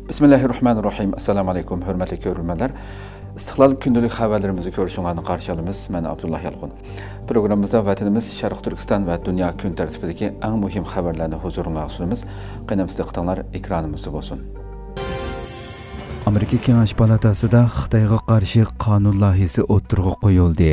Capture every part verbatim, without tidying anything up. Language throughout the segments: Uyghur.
بىسمىللاھىررەھمانىررەھىم. ئەسسالامۇئەلەيكۇم، ھۆرمەتلىك كۆرۈرمەنلەر. ئىستىقلال كۈندىلىك خەۋەرلىرىمىزنى كۆرۈشۈڭلارنى قارشى ئالىمىز. مەن ئابدۇللا يالقۇن. پروگراممىمىزدا ۋەتىنىمىز، شەرقىي تۈركىستان ۋە دۇنيا كۈن تەرتىپىدىكى ئەڭ مۇھىم خەۋەرلەرنى ھۇزۇرۇڭلارغا سۇنىمىز. قېنى ئەمىسە دىققىتىڭلار ئېكرانىمىزدا بولسۇن. ئامېرىكا كېڭەش پالاتاسىدا خىتايغا قارشى قانۇن لايىھىسى ئوتتۇرىغا قويۇلدى.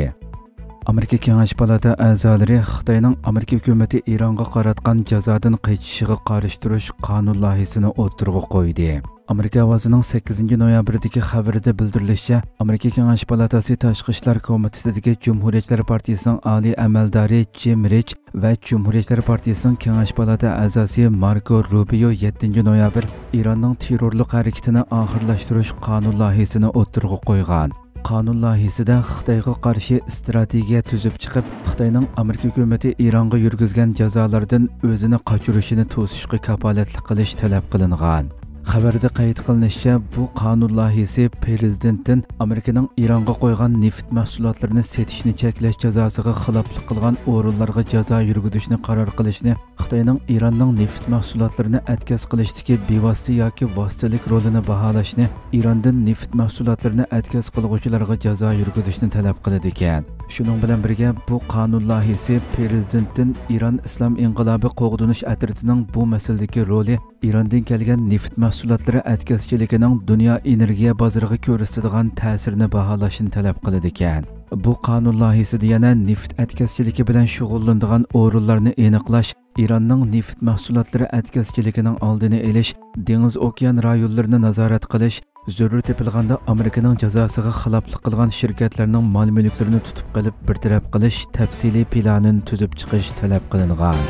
ئامېرىكا كېڭەش پالاتا ئەزالىرى خىتاينىڭ ئامېرىكا ھۆكۈمىتى ئىرانغا قاراتقان جازادىن قېچىشىغا قارشى تۇرۇش قانۇن لايىھىسىنى ئوتتۇرىغا قويدى. ئامېرىكا ئاۋازىنىڭ سەككىزىنچى نويابىردىكى خەۋىرىدە بىلدۈرۈلۈشىچە، ئامېرىكا كېڭەش پالاتاسى تاشقى ئىشلار كومىتېتىدىكى جۇمھۇرىيەتچىلەر پارتىيىسىنىڭ ئالىي ئەمەلدارى جىم رىچ ۋە جۇمھۇرىيەتچىلەر پارتىيىسىنىڭ كېڭەش پالاتا ئەزاسى ماركو روبىيو يەتتىنچى نويابىر ئىراننىڭ تېررورلۇق ھەرىكىتىنى ئاخىرلاشتۇرۇش قانۇن لايىھىسىنى ئوتتۇرىغا قويغان. قانۇن لايىھىسىدە خىتايغا قارشى ئىستراتېگىيە تۈزۈپ چىقىپ، خىتاينىڭ ئامېرىكا ھۆكۈمىتى ئىرانغا يۈرگۈزگەن جازالاردىن ئۆزىنى قاچۇرۇشىنى توسۇشقا كاپالەتلىك قىلىش تەلەپ قىلىنغان. خەۋەردە قەيت قىلىنىشىچە، بۇ قانۇن لايىھىسى پىرېزىدېنتتىن ئامېرىكىنىڭ ئىرانغا قويغان نېفىت مەھسۇلاتلىرىنى سېتىشنى چەكلەش جازاسىغا خىلاپلىق قىلغان ئورۇنلارغا جازا يۈرگۈزۈشنى قارار قىلىشنى، خىتاينىڭ ئىراننىڭ نېفىت مەھسۇلاتلىرىنى ئەتكەس قىلىشتىكى بىۋاسىتە ياكى ۋاسىتىلىك رولىنى باھالاشنى، ئىراندىن نېفىت مەھسۇلاتلىرىنى ئەتكەس قىلغۇچىلارغا جازا يۈرگۈزۈشنى تەلەپ قىلىدىكەن. شۇنىڭ بىلەن بىرگە، بۇ قانۇن لايىھىسى پىرېزىدېنتتىن ئىران ئىسلام ئىنقىلابى قوغدىنىش ئەترىتىنىڭ بۇ مەسىلىدىكى رولى، ئىراندىن كەلگەن نېفىت مەھسۇلاتلىرى ئەتكەسچىلىكىنىڭ دۇنيا ئېنېرگىيە بازىرىغا كۆرسىتىدىغان تەسىرىنى باھالاشنى تەلەپ قىلىدىكەن. بۇ قانۇن لايىھىسىدە يەنە نېفىت ئەتكەسچىلىكى بىلەن شۇغۇللىنىدىغان ئورۇنلارنى ئېنىقلاش، ئىراننىڭ نېفىت مەھسۇلاتلىرى ئەتكەسچىلىكىنىڭ ئالدىنى ئېلىش، دېڭىز ئوكيان رايونلىرىنى نازارەت قىلىش، زۆرۈر تېپىلغاندا ئامېرىكىنىڭ جازاسىغا خىلاپلىق قىلغان شىركەتلەرنىڭ مال-مۈلۈكلىرىنى تۇتۇپ قېلىپ بىر تەرەپ قىلىش تەپسىلىي پىلانىنى تۈزۈپ چىقىش تەلەپ قىلىنغان.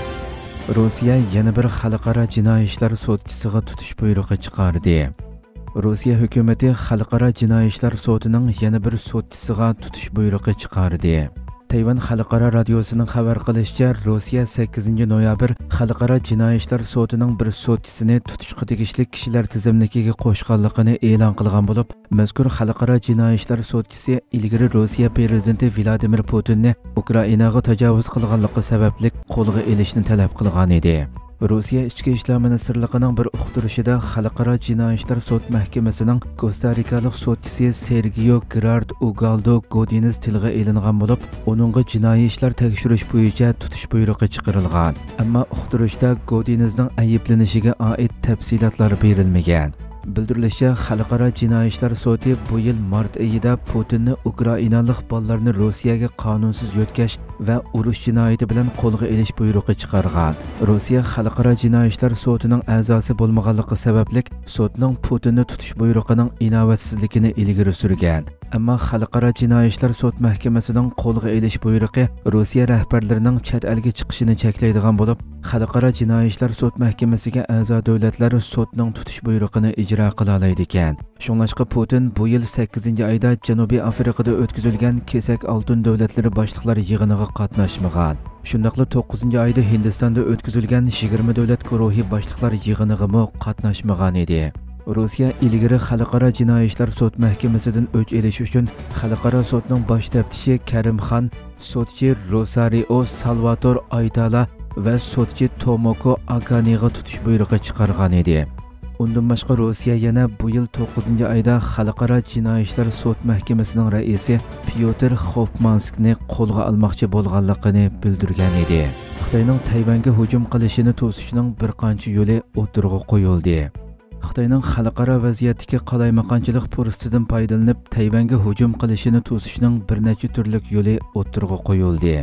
روسىيە يەنە بىر خەلقئارا جىنايى ئىشلار سوتچىسىغا تۇتۇش بۇيرۇقى چىقاردى. روسىيە ھۆكۈمىتى خەلقئارا جىنايى ئىشلار سوتىنىڭ يەنە بىر سوتچىسىغا تۇتۇش بۇيرۇقى چىقاردى. تەيۋەن خەلقئارا رادىيوسىنىڭ خەۋەر قىلىشىچە، روسىيە سەككىزىنچى نويابىر خەلقئارا جىنايى ئىشلار سوتىنىڭ بىر سوتچىسىنى تۇتۇشقا تېگىشلىك كىشىلەر تىزىملىكىگە قوشقانلىقىنى ئېلان قىلغان بولۇپ، مەزكۇر خەلقئارا جىنايى ئىشلار سوتچىسى ئىلگىرى روسىيە پىرېزىدېنتى ۋلادىمىر پۇتىننى ئۇكرائىناغا تاجاۋۇز قىلغانلىقى سەۋەبلىك قولغا ئېلىشنى تەلەپ قىلغان ئىدى. روسىيە ئىچكى ئىشلار مىنىستىرلىقىنىڭ بىر ئۇقتۇرۇشىدا، خەلقئارا جىنايى ئىشلار سوت مەھكىمىسىنىڭ كوستا رىكالىق سوتچىسى سېرگىيو گېرارد ئۇگالدو گودىنىز تىلغا ئېلىنغان بولۇپ، ئۇنىڭغا جىنايى ئىشلار تەكشۈرۈش بويىچە تۇتۇش بۇيرۇقى چىقىرىلغان. ئەمما ئۇقتۇرۇشتا گودىنىزنىڭ ئەيىبلىنىشىگە ئائىت تەپسىلاتلار بېرىلمىگەن. بىلدۈرۈلۈشىچە، خەلقئارا جىنايى ئىشلار سوتى بۇ يىل مارت ئېيىدا پۇتىننى ئۇكرائىنالىق بالىلارنى روسىيەگە قانۇنسىز يۆتكەش ۋە ئۇرۇش جىنايىتى بىلەن قولغا ئېلىش بۇيرۇقى چىقارغان. روسىيە خەلقئارا جىنايى ئىشلار سوتىنىڭ ئەزاسى بولمىغانلىقى سەۋەبلىك، سوتنىڭ پۇتىننى تۇتۇش بۇيرۇقىنىڭ ئىناۋەتسىزلىكىنى ئىلگىرى سۈرگەن. ئەمما خەلقئارا جىنايى ئىشلار سوت مەھكىمىسىنىڭ قولغا ئېلىش بۇيرۇقى روسىيە رەھبەرلىرىنىڭ چەت ئەلگە چىقىشىنى چەكلەيدىغان بولۇپ، خەلقئارا جىنايى ئىشلار سوت مەھكىمىسىگە ئەزا دۆلەتلەر سوتنىڭ تۇتۇش بۇيرۇقىنى ئىجرا قىلالايدىكەن. شۇڭلاشقا پۇتىن بۇ يىل سەككىزىنچى ئايدا جەنۇبىي ئافرىقىدا ئۆتكۈزۈلگەن كېسەك ئالتۇن دۆلەتلىرى باشلىقلار يىغىنىغا قاتناشمىغان. شۇنداقلا توققۇزىنچى ئايدا ھىندىستاندا ئۆتكۈزۈلگەن يىگىرمە دۆلەت گۇرۇھى باشلىقلار يىغىنىغىمۇ قاتناشمىغان ئىدى. روسىيە ئىلگىرى خەلقئارا جىنايى ئىشلار سوت مەھكىمىسىدىن ئۆچ ئېلىش ئۈچۈن خەلقئارا سوتنىڭ باش تەپتىشى كەرىم خان، سوتچى روسارىئو سالۋاتور ئايتالا ۋە سوتچى توموكو ئاكانىغا تۇتۇش بۇيرۇقى چىقارغان ئىدى. ئۇندىن باشقا، روسىيە يەنە بۇ يىل توققۇزىنچى ئايدا خەلقئارا جىنايى ئىشلار سوت مەھكىمىسىنىڭ رەئىسى پيوتر خوفمانسكنى قولغا ئالماقچى بولغانلىقىنى بىلدۈرگەن ئىدى. خىتاينىڭ تەيۋەنگە ھۇجۇم قىلىشىنى توسۇشنىڭ بىر قانچە يولى ئوتتۇرىغا قويۇلدى. خىتاينىڭ خەلقئارا ۋەزىيەتتىكى قالايمىقانچىلىق پۇرسىتىدىن پايدىلىنىپ، تەيۋەنگە ھۇجۇم قىلىشىنى توسۇشنىڭ بىر نەچچە تۈرلۈك يولى ئوتتۇرىغا قويۇلدى.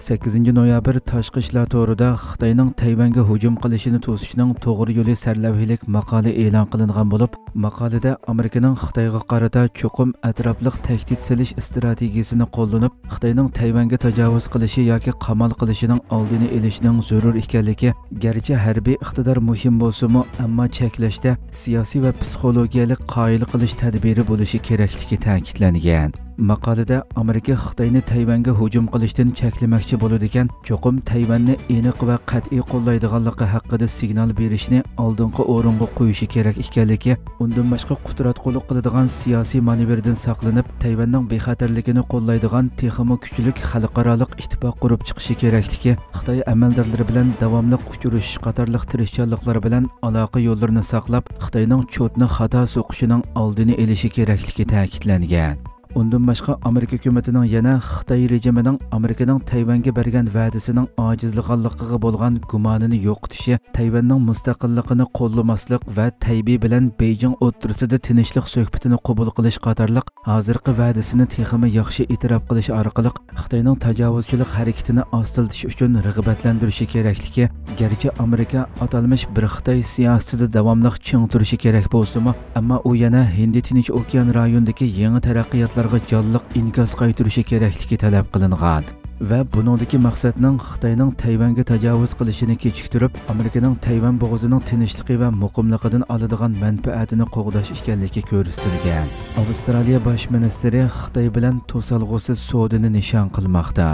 سەككىزىنچى نويابىر تاشقى ئىشلار تورىدا خىتاينىڭ تەيۋەنگە ھۇجۇم قىلىشىنى توسۇشنىڭ توغرا يولى سەرلەۋھىلىك ماقالە ئېلان قىلىنغان بولۇپ، ماقالىدە ئامېرىكىنىڭ خىتايغا قارىتا چوقۇم ئەتراپلىق تەھدىت سېلىش ئىستراتېگىيىسىنى قوللىنىپ، خىتاينىڭ تەيۋەنگە تاجاۋۇز قىلىشى ياكى قامال قىلىشىنىڭ ئالدىنى ئېلىشنىڭ زۆرۈر ئىكەنلىكى، گەرچە ھەربىي ئىقتىدار مۇھىم بولسىمۇ، ئەمما چەكلەشتە سىياسىي ۋە پسىخولوگىيەلىك قايىل قىلىش تەدبىرى بولۇشى كېرەكلىكى تەكىتلەنگەن. ماقالىدە ئامېرىكا خىتاينى تەيۋەنگە ھۇجۇم قىلىشتىن چەكلىمەكچى بولىدىكەن، چوقۇم تەيۋەننى ئېنىق ۋە قەتئىي قوللايدىغانلىقى ھەققىدە سىگنال بېرىشنى ئالدىنقى ئورۇنغا قويۇشى كېرەك ئىكەنلىكى، ئۇندىن باشقا قۇتراتقۇلۇق قىلىدىغان سىياسىي مانېۋىردىن ساقلىنىپ، تەيۋەننىڭ بىخەتەرلىكىنى قوللايدىغان تېخىمۇ كۈچلۈك خەلقئارالىق ئىتتىپاق قۇرۇپ چىقىشى كېرەكلىكى، خىتاي ئەمەلدارلىرى بىلەن داۋاملىق ئۇچرىشىش قاتارلىق تىرىشچانلىقلار بىلەن ئالاقە يوللىرىنى ساقلاپ، خىتاينىڭ چوتنى خاتا سوقۇشىنىڭ ئالدىنى ئېلىشى كېرەكلىكى تەكىتلەنگەن. ئۇندىن باشقا، ئامېرىكا ھۆكۈمىتىنىڭ يەنە خىتاي رېجىمىنىڭ ئامېرىكىنىڭ تەيۋەنگە بەرگەن ۋەدىسىنىڭ ئاجىزلىغانلىقىغا بولغان گۇمانىنى يوقىتىشى، تەيۋەننىڭ مۇستەقىللىقىنى قوللىماسلىق ۋە تەيبېي بىلەن بېيجىڭ ئوتتۇرىسىدا تىنچلىق سۆھبىتىنى قوبۇل قىلىش قاتارلىق ھازىرقى ۋەدىسىنى تېخىمۇ ياخشى ئېتىراپ قىلىش ئارقىلىق خىتاينىڭ تاجاۋۇزچىلىق ھەرىكىتىنى ئاستىلىتىش ئۈچۈن رىغبەتلەندۈرۈشى كېرەكلىكى، گەرچە ئامېرىكا ئاتالمىش بىر خىتاي سىياسىتىدە داۋاملىق چىڭ تۇرۇشى كېرەك بولسىمۇ، ئەمما ئۇ يەنە ھىندى تىنچ ئوكيان رايونىدىكى يېڭى تەرەققىياتلارغا جانلىق ئىنكاس قايتۇرۇشى كېرەكلىكى تەلەپ قىلىنغان. ۋە بۇنىڭدىكى مەقسەتنىڭ خىتاينىڭ تەيۋەنگە تاجاۋۇز قىلىشىنى كېچىكتۈرۈپ، ئامېرىكىنىڭ تەيۋەن بوغۇزىنىڭ تىنچلىقى ۋە مۇقىملىقىدىن ئالىدىغان مەنپەئەتىنى قوغداش ئىكەنلىكى كۆرسىتىلگەن. ئاۋسترالىيە باش مىنىستىرى خىتاي بىلەن توسالغۇسىز سودىنى نىشان قىلماقتا.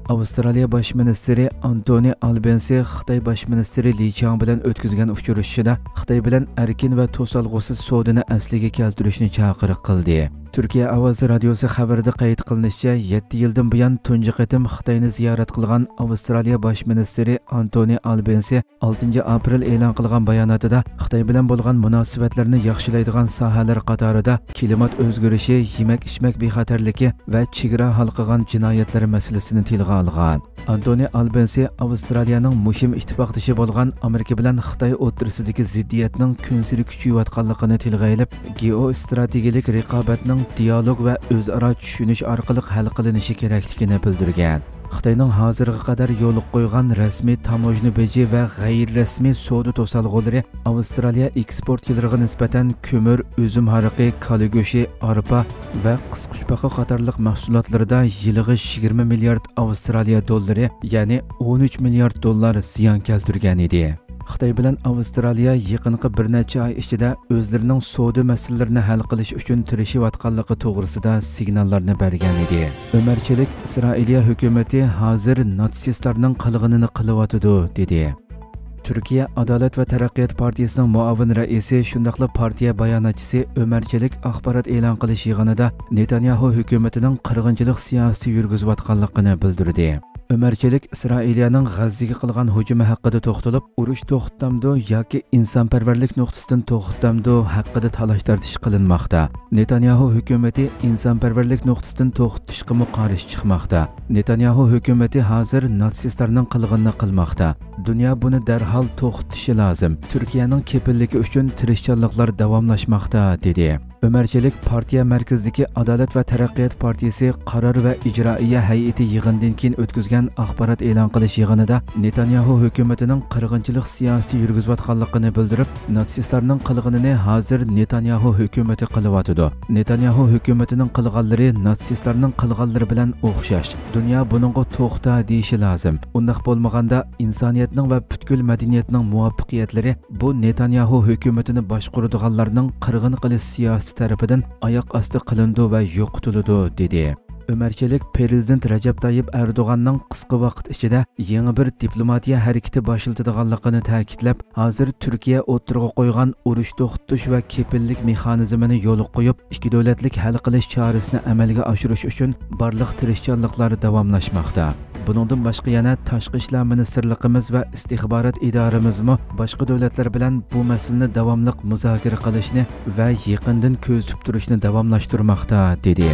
ئاۋسترالىيە باش مىنىستىرى ئانتونى ئالبېنسى خىتاي باش مىنىستىرى لى چاڭ بىلەن ئۆتكۈزگەن ئۇچرىشىشىدا خىتاي بىلەن ئەركىن ۋە توسالغۇسىز سودىنى ئەسلىگە كەلتۈرۈشنى چاقىرىق قىلدى. تۈركىيە ئاۋازى رادىيوسى خەۋىرىدە قەيت قىلىنىشىچە، يەتتە يىلدىن بۇيان تۇنجى قېتىم خىتاينى زىيارەت قىلغان ئاۋسترالىيە باش مىنىستىرى ئانتونى ئالبېنسى ئالتىنچى ئاپرېل ئېلان قىلغان باياناتىدا خىتاي بىلەن بولغان مۇناسىۋەتلەرنى ياخشىلايدىغان ساھەلەر قاتارىدا كىلىمات ئۆزگىرىشى، يېمەك-ئىچمەك بىخەتەرلىكى ۋە چېگرا ھالقىغان جىنايەتلەر مەسىلىسىنى تىلغا ئالغان. ئانتونى ئالبېنسى ئاۋسترالىيەنىڭ مۇھىم ئىتتىپاقدىشى بولغان ئامېرىكا بىلەن خىتاي ئوتتۇرىسىدىكى زىددىيەتنىڭ كۈنسېرى كۈچىيىۋاتقانلىقىنى تىلغا ئېلىپ، گېئوستراتېگىيەلىك رىقابەتنىڭ دىيالوگ ۋە ئۆزئارا چۈشىنىش ئارقىلىق ھەل قىلىنىشى كېرەكلىكىنى بىلدۈرگەن. خىتاينىڭ ھازىرغا قەدەر يولغا قويغان رەسمىي تاموژنا بېجى ۋە غەيرىي رەسمىي سودا توسالغۇلىرى ئاۋسترالىيە ئېكسپورتچىلىرىغا نىسبەتەن كۆمۈر، ئۈزۈم ھارىقى، كالا گۆشى، ئارپا ۋە قىسقۇچپاقا قاتارلىق مەھسۇلاتلىرىدا يىلىغا يىگىرمە مىليارد ئاۋسترالىيە دوللىرى، يەنى ئون ئۈچ مىليارد دوللار زىيان كەلتۈرگەن ئىدى. خىتاي بىلەن ئاۋسترالىيە يېقىنقى بىر نەچچە ئاي ئىچىدە ئۆزلىرىنىڭ سودا مەسىلىلىرىنى ھەل قىلىش ئۈچۈن تىرىشىۋاتقانلىقى توغرىسىدا سىگناللارنى بەرگەن ئىدى. ئۆمەر چېلىك ئىسرائىلىيە ھۆكۈمىتى ھازىر ناتسىستلارنىڭ قىلغىنىنى قىلىۋاتىدۇ، دېدى. تۈركىيە ئادالەت ۋە تەرەققىيات پارتىيىسىنىڭ مۇئاۋىن رەئىسى، شۇنداقلا پارتىيە باياناتچىسى ئۆمەر چېلىك ئاخبارات ئېلان قىلىش يىغىنىدا نېتانياھۇ ھۆكۈمىتىنىڭ قىرغىنچىلىق سىياسىتى يۈرگۈزۈۋاتقانلىقىنى بىلدۈردى. ئۆمەر چېلىك ئىسرائىلىيەنىڭ غەززىگە قىلغان ھۇجۇمى ھەققىدە توختىلىپ، ئۇرۇش توختىتامدۇ ياكى ئىنسانپەرۋەرلىك نۇقتىسىدىن توختىتامدۇ ھەققىدە تالاش-تارتىش قىلىنماقتا. نېتانياھۇ ھۆكۈمىتى ئىنسانپەرۋەرلىك نۇقتىسىدىن توختىتىشقىمۇ قارشى چىقماقتا. نېتانياھۇ ھۆكۈمىتى ھازىر ناتسىستلارنىڭ قىلغىنىنى قىلماقتا. دۇنيا بۇنى دەرھال توختىتىشى لازىم. تۈركىيەنىڭ كېپىللىكى ئۈچۈن تىرىشچانلىقلار داۋاملاشماقتا، دېدى. ئۆمەر چېلىك پارتىيە مەركىزىدىكى ئادالەت ۋە تەرەققىيات پارتىيىسى قارار ۋە ئىجرائىيە ھەيئىتى يىغىنىدىن كېيىن ئۆتكۈزگەن ئاخبارات ئېلان قىلىش يىغىنىدا نېتانياھۇ ھۆكۈمىتىنىڭ قىرغىنچىلىق سىياسىتى يۈرگۈزۈۋاتقانلىقىنى بىلدۈرۈپ، ناتسىستلارنىڭ قىلغىنىنى ھازىر نېتانياھۇ ھۆكۈمىتى قىلىۋاتىدۇ. نېتانياھۇ ھۆكۈمىتىنىڭ قىلغانلىرى ناتسىستلارنىڭ قىلغانلىرى بىلەن ئوخشاش. دۇنيا بۇنىڭغا توختا دېيىشى لازىم. ئۇنداق بولمىغاندا، ئىنسانىيەتنىڭ ۋە پۈتكۈل مەدەنىيەتنىڭ مۇۋەپپەقىيەتلىرى بۇ نېتانياھۇ ھۆكۈمىتىنى باشقۇرىدىغانلارنىڭ قىرغىن قىلىش سىياسىتى تەرىپىدىن ئاياق ئاستى قىلىنىدۇ ۋە يوقىتىلىدۇ، دېدى. ئۆمەر چېلىك پىرېزىدېنت رەجەپ تايىپ ئەردوغاننىڭ قىسقا ۋاقىت ئىچىدە يېڭى بىر دىپلوماتىيە ھەرىكىتى باشلىتىدىغانلىقىنى تەكىتلەپ، ھازىر تۈركىيە ئوتتۇرىغا قويغان ئۇرۇش توختىتىش ۋە كېپىللىك مېخانىزمىنى يولغا قويۇپ، ئىككى دۆلەتلىك ھەل قىلىش چارىسىنى ئەمەلگە ئاشۇرۇش ئۈچۈن بارلىق تىرىشچانلىقلار داۋاملاشماقتا. بۇنىڭدىن باشقا يەنە تاشقى ئىشلار مىنىستىرلىقىمىز ۋە ئىستىخبارات ئىدارىمىزمۇ باشقا دۆلەتلەر بىلەن بۇ مەسىلىنى داۋاملىق مۇزاكىرە قىلىشنى ۋە يېقىندىن كۆزىتىپ تۇرۇشنى داۋاملاشتۇرماقتا، دېدى.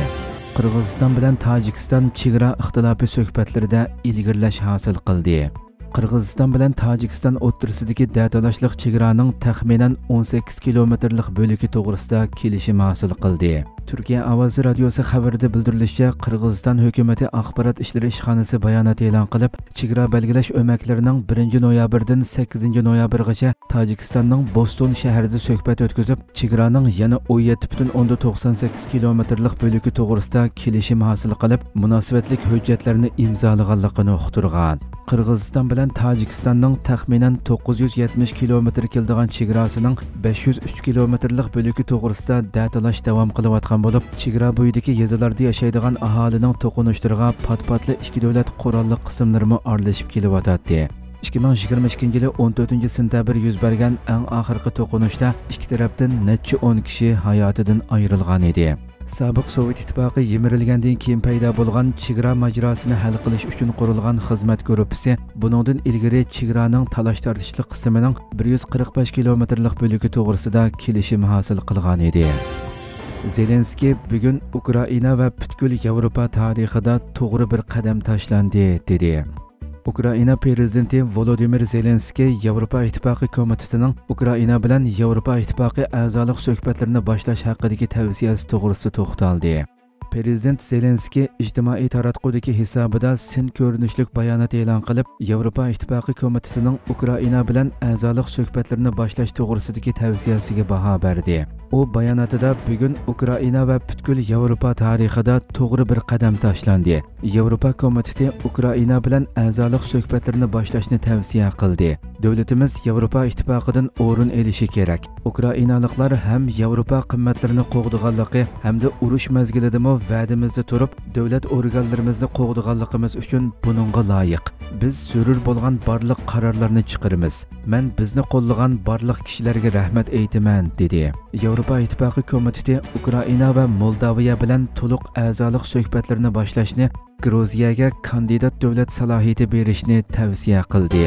قىرغىزىستان بىلەن تاجىكىستان چېگرا ئىختىلاپى سۆھبەتلىرىدە ئىلگىرىلەش ھاسىل قىلدى. قىرغىزىستان بىلەن تاجىكىستان ئوتتۇرىسىدىكى دەتالاشلىق چېگرانىڭ تەخمىنەن ئون سەككىز كىلومېتىرلىق بۆلىكى توغرىسىدا كېلىشىم ھاسىل قىلدى. تۈركىيە ئاۋازى رادىيوسى خەۋىرىدە بىلدۈرۈلۈشىچە، قىرغىزىستان ھۆكۈمىتى ئاخبارات ئىشلىرى ئىشخانىسى بايانات ئېلان قىلىپ، چېگرا بەلگىلەش ئۆمەكلىرىنىڭ بىرىنچى نويابىردىن سەككىزىنچى نويابىرغىچە تاجىكىستاننىڭ بوستون شەھىرىدە سۆھبەت ئۆتكۈزۈپ، چېگرانىڭ يەنە ئون يەتتە پۈتۈن ئوندىن توقسان سەككىز كىلومېتىرلىق بۆلىكى توغرىسىدا كېلىشىم ھاسىل قىلىپ، مۇناسىۋەتلىك ھۆججەتلەرنى ئىمزالىغانلىقىنى ئۇقتۇرغان. قىرغىزىستان بىلەن تاجىكىستاننىڭ تەخمىنەن توققۇز يۈز يەتمىش كىلومېتىر كېلىدىغان چېگراسىنىڭ بەش يۈز ئۈچ كىلومېتىرلىق بۆلىكى توغرىسىدا دەتالاش داۋام قىلىۋاتقان بولۇپ، چېگرا بويىدىكى يېزىلاردا ياشايدىغان ئاھالىنىڭ توقۇنۇشلىرىغا پات-پاتلا ئىككى دۆلەت قوراللىق قىسىملىرىمۇ ئارىلىشىپ كېلىۋاتاتتى. ئىككى مىڭ يىگىرمە ئىككىنچى يىلى ئون تۆتىنچى سېنتەبىر يۈز بەرگەن ئەڭ ئاخىرقى توقۇنۇشتا ئىككى تەرەپتىن نەچچە ئون كىشى ھاياتىدىن ئايرىلغان ئىدى. سابىق سوۋېت ئىتتىپاقى يىمىرىلگەندىن كېيىن پەيدا بولغان چېگرا ماجىراسىنى ھەل قىلىش ئۈچۈن قۇرۇلغان خىزمەت گۇرۇپپىسى بۇنىڭدىن ئىلگىرى چېگرانىڭ تالاش-تارتىشلىق قىسمىنىڭ بىر يۈز قىرىق بەش كىلومېتىرلىق بۆلىكى توغرىسىدا كېلىشىم ھاسىل قىلغان ئىدى. زېلېنسكىي بۈگۈن ئۇكرائىنا ۋە پۈتكۈل ياۋروپا تارىخىدا توغرا بىر قەدەم تاشلاندى، دېدى. ئۇكرائىنا پىرېزىدېنتى ۋولودىمىر زېلېنسكىي ياۋروپا ئىتتىپاقى كومىتېتىنىڭ ئۇكرائىنا بىلەن ياۋروپا ئىتتىپاقى ئەزالىق سۆھبەتلىرىنى باشلاش ھەققىدىكى تەۋسىيەسى توغرىسىدا توختالدى. پىرېزىدېنت زېلېنسكىي ئىجتىمائىي تاراتقۇدىكى ھېسابىدا سىن كۆرۈنۈشلۈك بايانات ئېلان قىلىپ، ياۋروپا ئىتتىپاقى كومىتېتىنىڭ ئۇكرائىنا بىلەن ئەزالىق سۆھبەتلىرىنى باشلاش توغرىسىدىكى تەۋسىيەسىگە باھا بەردى. ئۇ باياناتىدا بۈگۈن ئۇكرائىنا ۋە پۈتكۈل ياۋروپا تارىخىدا توغرا بىر قەدەم تاشلاندى. ياۋروپا كومىتېتى ئۇكرائىنا بىلەن ئەزالىق سۆھبەتلىرىنى باشلاشنى تەۋسىيە قىلدى. دۆلىتىمىز ياۋروپا ئىتتىپاقىدىن ئورۇن ئېلىشى كېرەك. ئۇكرائىنالىقلار ھەم ياۋروپا قىممەتلىرىنى قوغدىغانلىقى ھەمدە ئۇرۇش مەزگىلىدىمۇ ۋەدىمىزدە تۇرۇپ، دۆلەت ئورگانلىرىمىزنى قوغدىغانلىقىمىز ئۈچۈن بۇنىڭغا لايىق. بىز زۆرۈر بولغان بارلىق قارارلارنى چىقىرىمىز. مەن بىزنى قوللىغان بارلىق كىشىلەرگە رەھمەت ئېيتىمەن، دېدى. ياۋروپا ئىتتىپاقى كومىتېتى ئۇكرائىنا ۋە مولداۋىيە بىلەن تولۇق ئەزالىق سۆھبەتلىرىنى باشلاشنى، گرۇزىيەگە كاندىدات دۆلەت سالاھىيىتى بېرىشنى تەۋسىيە قىلدى.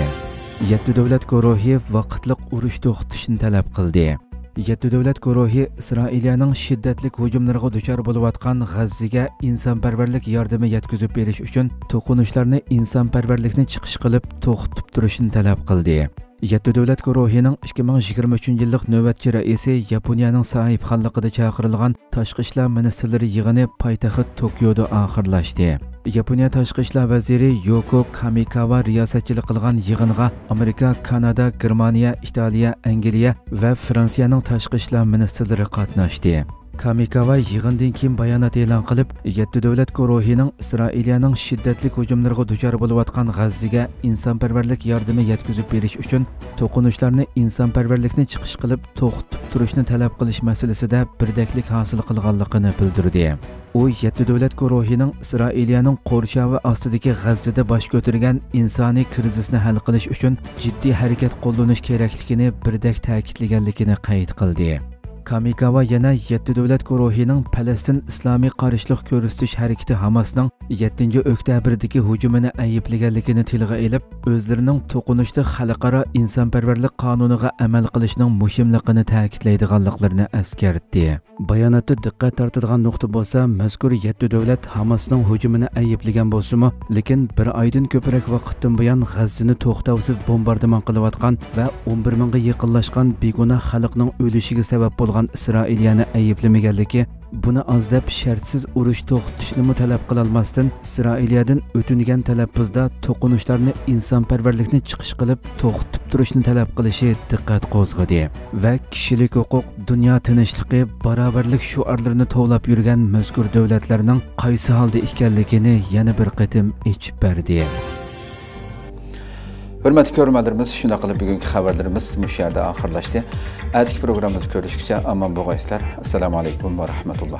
يەتتە دۆلەت گۇرۇھى ۋاقىتلىق ئۇرۇش توختىتىشنى تەلەپ قىلدى. يەتتە دۆلەت گۇرۇھى ئىسرائىلىيەنىڭ شىددەتلىك ھۇجۇملىرىغا دۇچار بولۇۋاتقان غەززىگە ئىنسانپەرۋەرلىك ياردىمى يەتكۈزۈپ بېرىش ئۈچۈن توقۇنۇشلارنى ئىنسانپەرۋەرلىكنى چىقىش قىلىپ توختىتىپ تۇرۇشنى تەلەپ قىلدى. يەتتە دۆلەت گۇرۇھىنىڭ ئىككى مىڭ يىگىرمە ئۈچىنچى يىللىق نۆۋەتچى رەئىسى ياپونىيەنىڭ ساھىبخانلىقىدا چاقىرىلغان تاشقى ئىشلار مىنىستىرلىرى يىغىنى پايتەخت توكيودا ئاخىرلاشتى. ياپونىيە تاشقى ئىشلار ۋەزىرى يوكو كامىكاۋا رىياسەتچىلىك قىلغان يىغىنغا ئامېرىكا، كانادا، گېرمانىيە، ئىتالىيە، ئەنگلىيە ۋە فرانسىيەنىڭ تاشقى ئىشلار مىنىستىرلىرى قاتناشتى. كامىكاۋا يىغىندىن كېيىن بايانات ئېلان قىلىپ، يەتتە دۆلەت گۇرۇھىنىڭ ئىسرائىلىيەنىڭ شىددەتلىك ھۇجۇملىرىغا دۇچار بولۇۋاتقان غەززىگە ئىنسانپەرۋەرلىك ياردىمى يەتكۈزۈپ بېرىش ئۈچۈن توقۇنۇشلارنى ئىنسانپەرۋەرلىكنى چىقىش قىلىپ توختىتىپ تۇرۇشنى تەلەپ قىلىش مەسىلىسىدە بىردەكلىك ھاسىل قىلغانلىقىنى بىلدۈردى. ئۇ يەتتە دۆلەت گۇرۇھىنىڭ ئىسرائىلىيەنىڭ قورشاۋى ئاستىدىكى غەززىدە باش كۆتۈرگەن ئىنسانىي كىرىزىسنى ھەل قىلىش ئۈچۈن جىددىي ھەرىكەت قوللىنىش كېرەكلىكىنى بىردەك تەكىتلىگەنلىكىنى قەيت قىلدى. كامىكاۋا يەنە يەتتە دۆلەت گۇرۇھىنىڭ پەلەستىن ئىسلامىي قارشىلىق كۆرسىتىش ھەرىكىتى ھاماسنىڭ يەتتىنچى ئۆكتەبىردىكى ھۇجۇمىنى ئەيىبلىگەنلىكىنى تىلغا ئېلىپ، ئۆزلىرىنىڭ توقۇنۇشتا خەلقئارا ئىنسانپەرۋەرلىك قانۇنىغا ئەمەل قىلىشنىڭ مۇھىملىقىنى تەكىتلەيدىغانلىقلىرىنى ئەسكەرتتى. باياناتتا دىققەت تارتىدىغان نۇقتا بولسا، مەزكۇر يەتتە دۆلەت ھاماسنىڭ ھۇجۇمىنى ئەيىبلىگەن بولسىمۇ، لېكىن بىر ئايدىن كۆپرەك ۋاقىتتىن بۇيان غەززىنى توختاۋسىز بومباردىمان قىلىۋاتقان ۋە ئون بىر مىڭغا يېقىنلاشقان بىگۇناھ خەلقنىڭ ئۆلۈشىگە سەۋەب بولغان ئىسرائىلىيەنى ئەيىبلىمىگەنلىكى، بۇنى ئاز دەپ شەرتسىز ئۇرۇش توختىتىشنىمۇ تەلەپ قىلالماستىن، ئىسرائىلىيەدىن ئۆتۈنگەن تەلەپپۇزدا توقۇنۇشلارنى ئىنسانپەرۋەرلىكنى چىقىش قىلىپ توختىتىپ تۇرۇشنى تەلەپ قىلىشى دىققەت قوزغىدى ۋە كىشىلىك ھوقۇق، دۇنيا تىنچلىقى، باراۋەرلىك شوئارلىرىنى توۋلاپ يۈرگەن مەزكۇر دۆلەتلەرنىڭ قايسى ھالدا ئىكەنلىكىنى يەنە بىر قېتىم ئېچىپ بەردى. ھۆرمەتلىك كۆرۈرمەنلىرىمىز، شۇنداق قىلىپ بۈگۈنكى خەۋەرلىرىمىز مۇشۇ يەردە ئاخىرلاشتى. ئەتىكى پروگراممىمىزدا كۆرۈشكىچە ئامان بولغايسىلەر. ئەسسالامۇ ئەلەيكۇم ۋە رەھمەتۇللا.